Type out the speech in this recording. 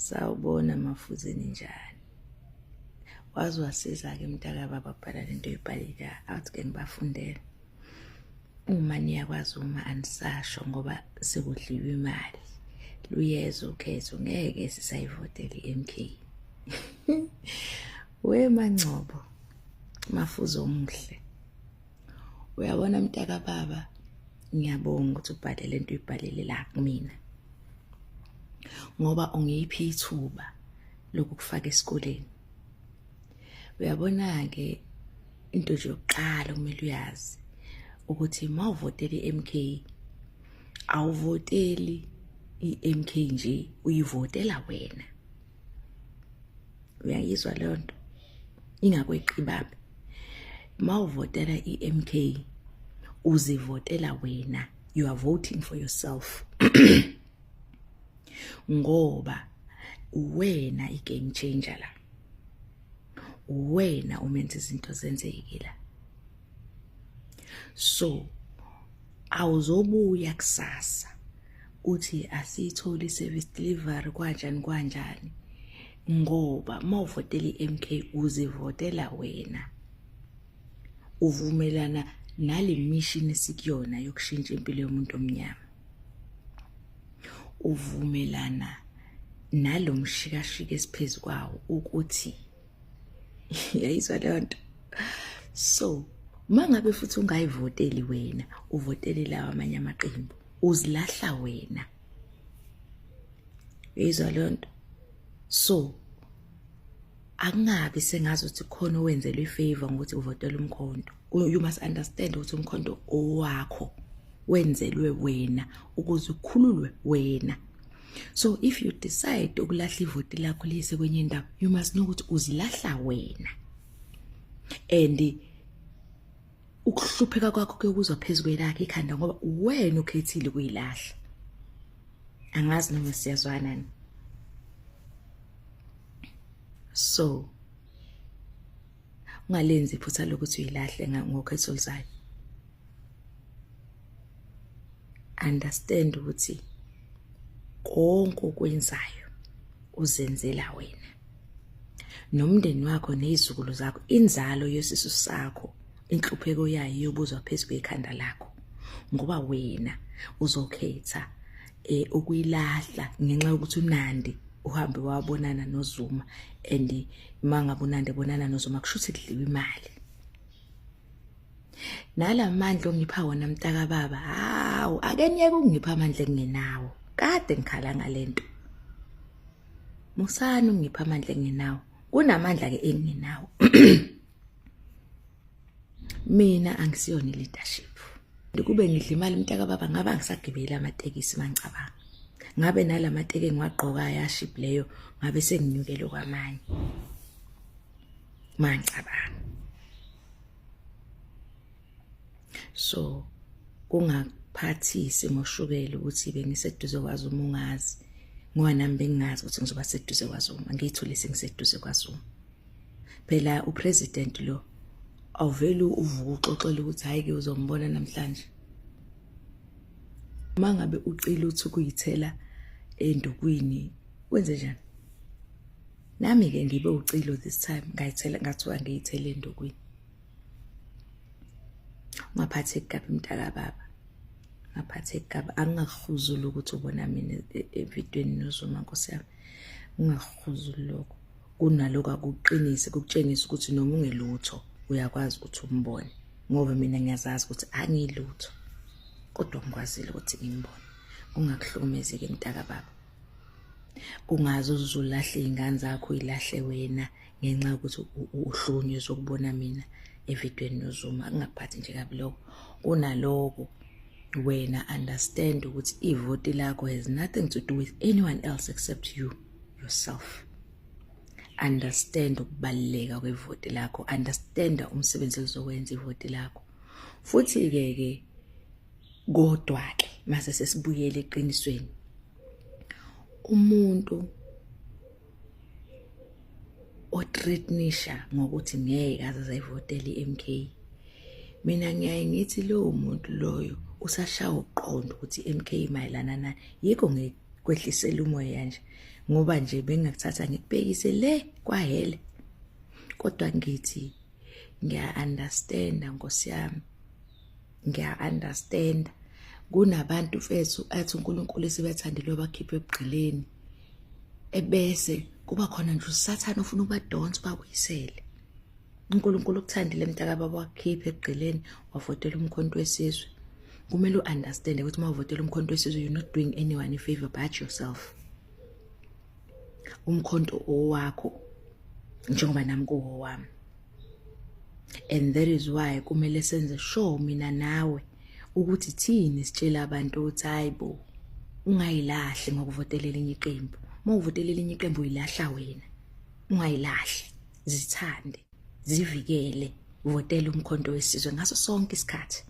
Sawubona Mafuze ninjani? Waze wasiza-ke mntakababa kubhala lento oyibhalile awuthi ke ngibafundele. Uma niyakwazi uma anisasho ngoba sekudliwa imali. Luyeza ukhetho ngeke sisayivotela i-MK. We Mangcobo, Mafuze omuhle. Uyabona mntakababa, ngiyabonga ukuthi ubhale lento uyibhalele la kumina. Ngoba ungiphi ithuba lokukufaka esikoleni. Uyabona-ke into nje yokuqala okumele uyazi ukuthi uma uvotela i-MK awuvoteli i-MK nje uyivotela wena. Uyayizwa leyo nto? Ingakweqi baba. Uma uvotela i-MK uzivotela wena. You are voting for yourself. Ngoba uwena i-game changer la. Uwena umenza izinto zenzeke la. So awuzobuya kusasa uthi asiyitholi i-service delivery kwanjani kwanjani ngoba uma uvotela i-MK uzivotela wena uvumelana nale mission esikuyona yokushintsha impilo yomuntu omnyama uvumelana nalomshikashika esiphezu kwawo ukuthi yayizwa leyo nto so mangabe futhi ungayivoteli wena uvotele lawa amanye amaqembu uzilahla wena uyizwa leyo nto so akungabi sengazi ukuthi khona owenzelwe ifavor ngokuthi uvotele umkhonto you must understand ukuthi umkhonto owakho wenzelwe wena ukuze ukhululwe wena so if you decide ukulahla ivoti lakho liyise kwenye indawo you must know ukuthi uzilahla wena and ukuhlupheka kwakho kuyokuzwa phezu kwelakhe ikhanda ngoba wena ukhethile ukuyilahla angazi noma siyazwana ni so ungalenzi iphutha lokuthi uyilahle ngokhetho oluzayo understand ukuthi konke okwenzayo uzenzela wena nomndeni wakho nezizukulu zakho inzalo yesisu sakho inhlupheko yayo iyobuzwa phezu kwekhanda lakho ngoba wena uzokhetha eh ukuyilahla ngenxa yokuthi uNandi uhambe wabonana noZuma and mangabe uNandi ebonana noZuma kusho ukuthi kudliwa imali Nalamandla ongipha wona mntaka baba, hawu ake niyeke ukungipha amandla engingenawo. Kade ngikhala ngalento. Musani ukungipha amandla engingenawo. Kunamandla ke engingenawo. Mina angisiyona i-leadership. Kube ngidla imali mntaka baba ngabe angisagibeli amatekisi mangicabanga. Ngabe nalamateki engiwagqokayo aship leyo ngabe senginyukele kwamanye. Mangicabanga. So kungakuphathisi ngoshukela ukuthi bengiseduze kwaZuma ungazi ngoba nami bengingazi ukuthi ngizoba seduze kwaZuma ngiyithole sengiseduze kwaZuma phela upresident lo awuveli uvuka uxoxela ukuthi hayi ke uzombona namhlanje uma ngabe ucila uthi ukuyithela endukwini wenze njani nami ke ngibe ucilo this time ngayithela ngathiwa ngiyithele endukwini ungaphatheki kabi mntakababa ngaphatheki kabi angingakuhuzuli ukuthi ubona mina e, e, evidweni nozuma nkosi yami ungakuhuzuli lokho kunaloko akuqinise kukutshengisa ukuthi noma ungelutho uyakwazi ukuthi umbone ngoba mina ngiyazazi ukuthi angilutho kodwa ngikwazile ukuthi ngimbone ungakuhlukumezi-ke mntakababa ungaze uzulahle iy'ngane zakho uyilahle wena ngenxa yokuthi uhlukunyezwa ukubona mina evidweni noZuma kungakuphathi nje kabi lokho kunaloko wena understand ukuthi ivoti lakho has nothing to do with anyone else except you yourself understand ukubaluleka kwevoti lakho understand umsebenzi elizokwenza ivoti lakho futhi ke ke kodwa ke mase sesibuyele eqinisweni umuntu othreatenisha ngokuthi ngeke aze azayivotela i-MK mina ngiyaye ngithi lowo muntu loyo usashaya uqondo ukuthi i-MK mayelana nani yikho Kwehlisela umoya nje ngoba nje bengingakuthatha ngikubhekise le kwahele. Kodwa ngithi ngiya-understand-a Nkosi yami, ngiya-understand-a. Kunabantu mfethu athi uNkulunkulu esibathandile wabakhipha ebugqileni, ebese kuba khona nje uSathane ofuna ukubadonsa ubabuyisele. uNkulunkulu ukuthandile mntakababa wakukhipha ebugqileni wavotela uMkhonto weSizwe. Kumele u-understand ukuthi uma uvotela uMkhonto weSizwe you're not doing anyone a favor but yourself. Umkhonto owakho njengoba nami kuwowami. And that is why kumele senze sure mina nawe ukuthi thini sitshela abantu ukuthi hayibo ungayilahli ngokuvotela elinye iqembu. Uma uvotela elinye iqembu uyilahla wena. Ungayilahli, zithande, zivikele, votela uMkhonto weSizwe ngaso sonke isikhathi.